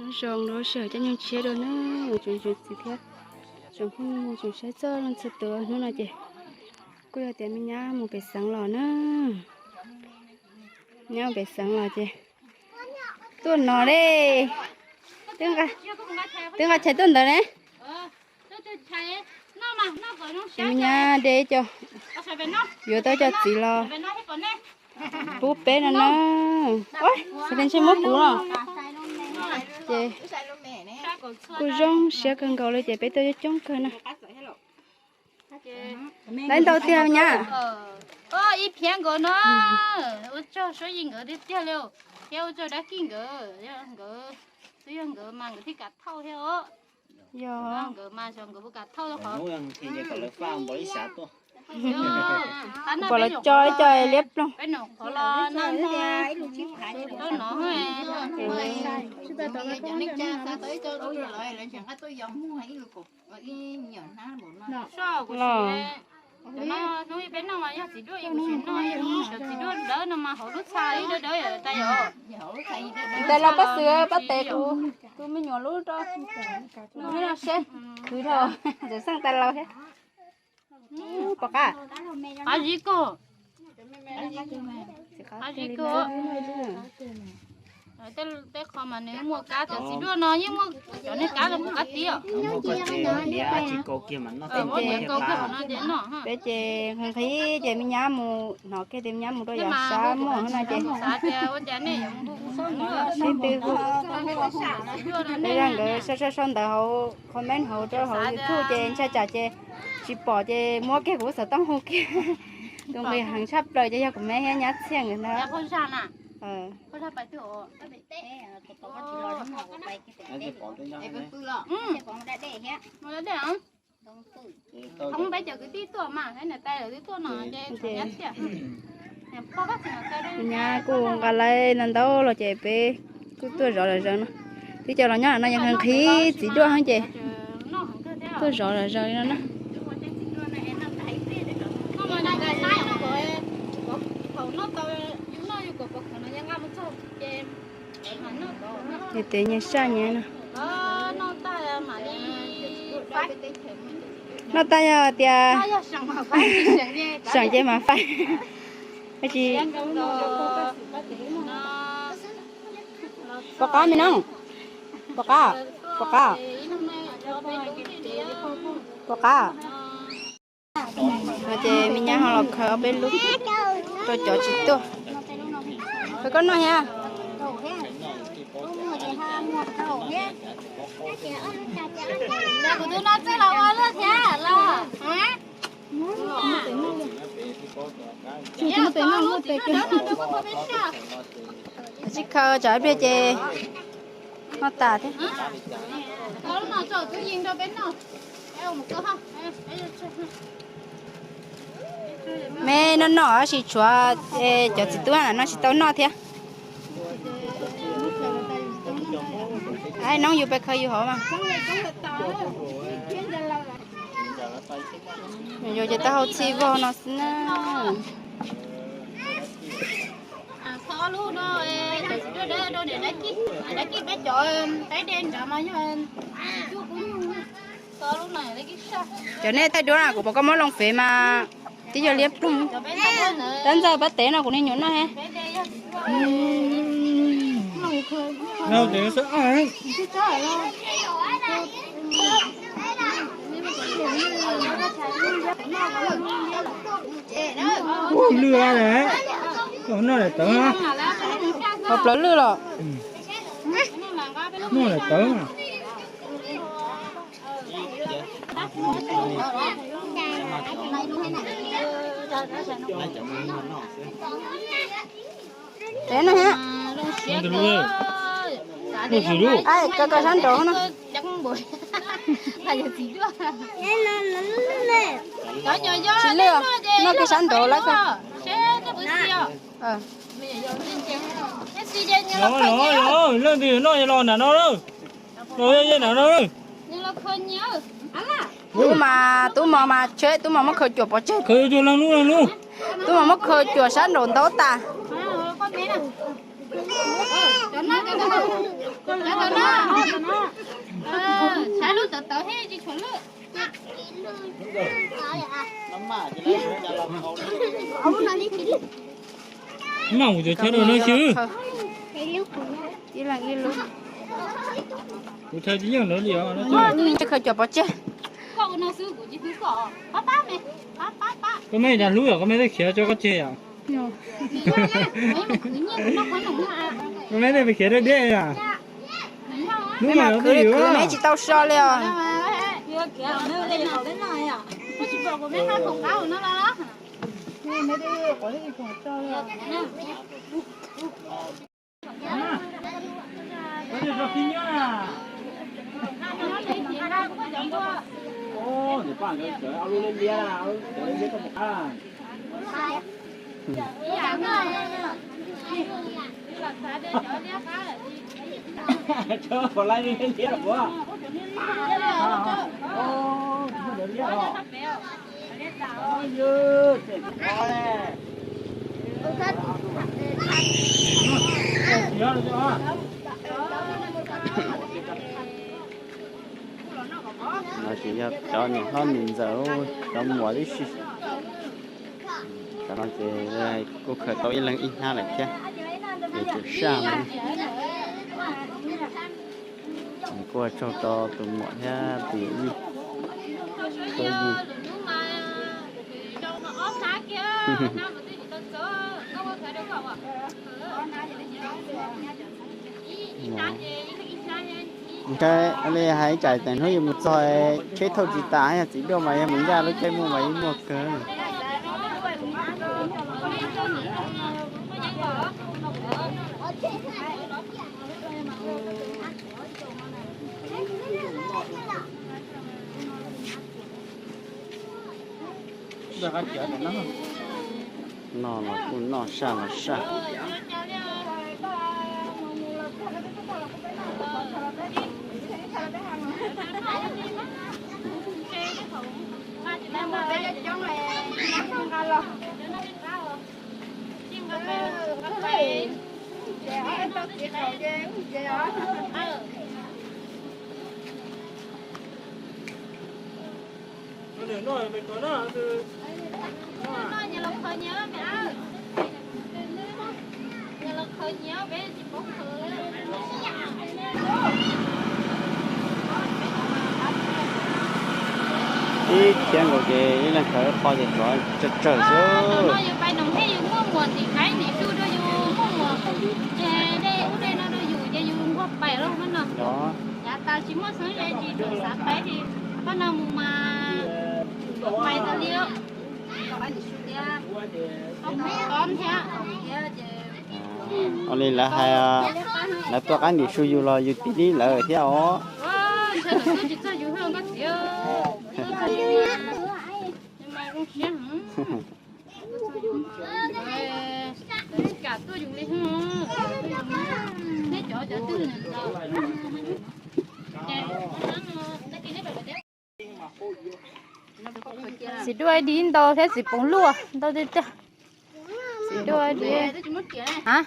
Zoo rau sawv daws cov nyoog tshiab dua na, tsoom tsoom txiv thiab tsoom phooj ywg tsoom saib txog leej txhua tus. Hnub no ces kuj yog tias me nyab mus pem xeev los na, nyab mus pem xeev los ces tuaj no de, twb nqa chais tuaj ntawd ne. Ces me nyab de cov, yuav tau cov txiv los pub peb no na. Xav tias ntshe muab kuv los, ces kuj zoo siab kawg nkaus li ces peb tuaj coob coob kawg na. Lawv ntau tiag nyab. Ib phiab nkaus no, ua tsaug Suav Yis nkawd tiag tiag li, thiab ua tsaug Dab Kij nkawd, nkawd twb yog nkawd mas nkawd thiaj kam thauj thiab os. Yog nkawd mas xyov nkawd puas kam thauj qhov. Pom lawv co ib co liab ploog. Peb nom qhov los no, no, los hnub peb noj mas yog txiv duaj ib kuv tsis noj, cov txiv duaj dawb no mas hauv lub txha ib dawb dawb tas yom. Tais los pab xwm pab tes kuv tus me nyuam lub rau, no seb, khwv dhau, txawm xeej tais laus thiab. Pom qab, qab zib kawg, qab zib kawg. Tej qho mas nws muaj kab, cov txiv duaj no yeej muaj cov niag kab los puas qab tib os. Peb ces nqhis nqhis ces me nyab mus hnov kiag tias me nyab mus rau yav sab muaj no ces sib tw, peb zaj nkawd sau sau sau ntawv hauv comment hauv rau hauv YouTube ces ntshai tsam ces tsis pom ces muab kiag kuv xov tooj hu kiag. Tus nqis heev tshaj plaws ces yog kuv me thiab nyab Txhiaj nkawd ntag. Peb cov kwv tij tuaj mas, nyab Txhiaj. Nyab kuj nqa lawv no ntau los ces peb kuj tuaj zov zom zaws no. Twb cov los nyob no yog nqhis txiv duaj ces tuaj zov zom zaws li no na. Ces tes nyias saj nyias no. Noj tag yog tias seem ces mam faib. Tsis pom qab me no, pom qab, pom qab, pom qab. No ces me nyab ho los khaws ob peb lub rau cov tsis tuaj. Khaws koj noj thiab. Kuv tus no txawj los ua luaj thiab los. Tsis khaws tsam ib pliag ces noj tas thiab. Me noj noj tab sis tshuav cov txiv tub no tsis tau noj thiab. Noob yus pes khaws yus hauv mas. Yuav ces tau hau txhij vog no xwb na. Cov nej thaij duab na kuv pom koj muab loo fev mas twb yog liab ploog. Tab ntxawg pab tev no kuv niag nyuam noj he. Lwj noj daim tawv, ho plaws lwj los noj daim tawv. Tev no thiab. Kaw kaw sab nraud no. Tsis lwj, noj kiag sab nraud lawm. Leej twg noj los nram no, los yog nram no. Tub mas, tub mos mas tsheb, tub mos muab khaws cuam pov tseg. Tub mos muab khaws cuam sab nraud ntaub tas. Cov no, cov no, cov no, saib lub tawv tawv thiab tsis tshuav lwj. Noj kuv cov chaw rau no xwb. Ib leeg ib lub. Kuv chaw tsis yeej lawv li os. Khaws cov pov tseg. Koj me dag hlub yom, koj me thiaj khiav tso koj tseg yom. Koj me thiaj khiav deb deb yom. Hnub no lawv twb yws me tsis tau so li os. No ces yog cov niam hlob niam ntxawm, cov muam tib si. Cov no ces kuj khaws tau ib leeg ib hnab lawm thiab, ces tseem saj no. Kuj ua tsaug rau tus muam thiab tus yawm yij tuaj yug. Ntshai li hais tsam hnub yus mus txog tsheb thauj tsis tas, yog txiv duaj mas yog mus ncaj lub caij muaj mas yeej muaj kawg. Noj los kuj noj, saj los saj. Ib khiav nkaus ces ib leeg khaws qho ces tsov tsawg tsawg xwb. Yus pais noom thiab yus muaj muam tim qaib ntim su rau yus muaj muam, dej ub dej no rau yus ces yus nquag pais lawm no. Yav tas tsis muaj xeeb ze tsis xav pais, koj no mus mas pais tas li. Ua li lawv hais, lawv tuaj qab ntim su yus los yus tig li lawv thiab os. Txiv duaj ib dim ntau thiab txiv poos luaj ntau tiag tiag. Txiv duaj ib dim. A,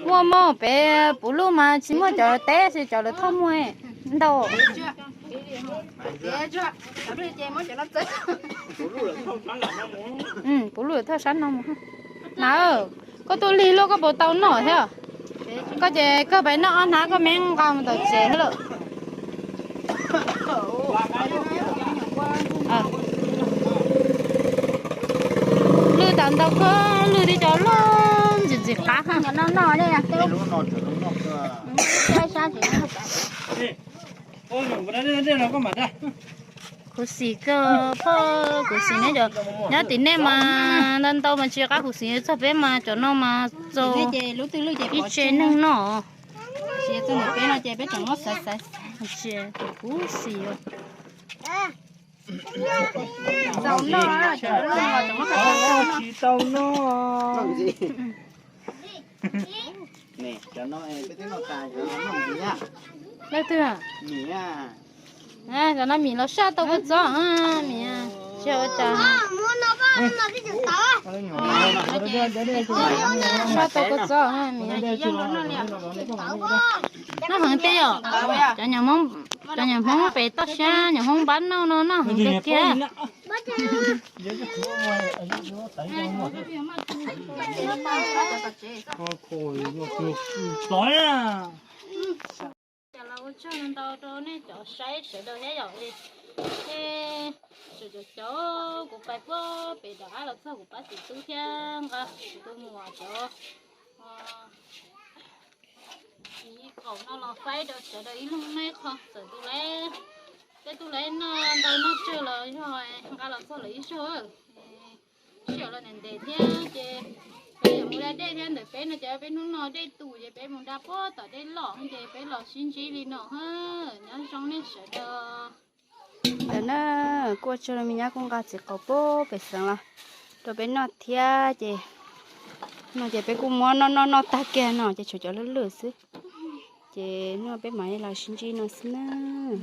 muaj mog, pem puv luj mas tsis muaj cov teb, tsis cov lawv thauj muag ntau. Puv luj lawv thauj sab no mus. Na, koj tuaj lig luaj koj puas tau noj thiab? Koj ces koj pais noj ob hnab koj me nqa mus tom tsev lawm. Lwj tas ntau kawg, lwj tib co loj ntxim ntxim qab. Khuv xim kawg, pog, khuv xim nyob, nyob tim nej mas ntau ntau mas tsis qab khuv xim, txog peb mas cov no mas txaus ib tse neeg noj. Khuv xim. Tsis tau noj. Leej twg? Cov no Mim los saj tau kua txob, Mim, tsis ua cas. Sab tau kua txob, noj heev tej yom. Cov, cov nyuam Hmoob pem toj siab, nyuam Hmoob npab noj no noj heev kawg kiag. Cas los ua tsaug ntau rau nej cov saib sawv daws thiab yom. Ces sawv daws cov, kuv pais puag pem rov qab los txog kuv pab txiv tub thiab nqa kuv tus muam cov ib qaum no los faib rau sawv daws ib leeg noj ib qho, txawm tus lawv, tej tus lawv noj ntau noj tsawg los yog nqa los txog lawv ib zaug. Sij hawm los ntev ntev thiab ces peb yuav mus da dej thiab, ntawm peb no ces peb hnub no dej tus ces peb mus da puag tom dej loj ces peb los sib ntsib li no ha. Nyob zoo nej sawv daws. Ntawm na, kuj ua tsaug rau me nyab kuj nqa txiv qaub puag pem xeev los rau peb noj thiab ces, no ces peb kuj muab noj noj noj tag kiag no ces tshuav cov lwj lwj xwb. Ces hnub no peb mam li los sib ntsib no xwb nawb.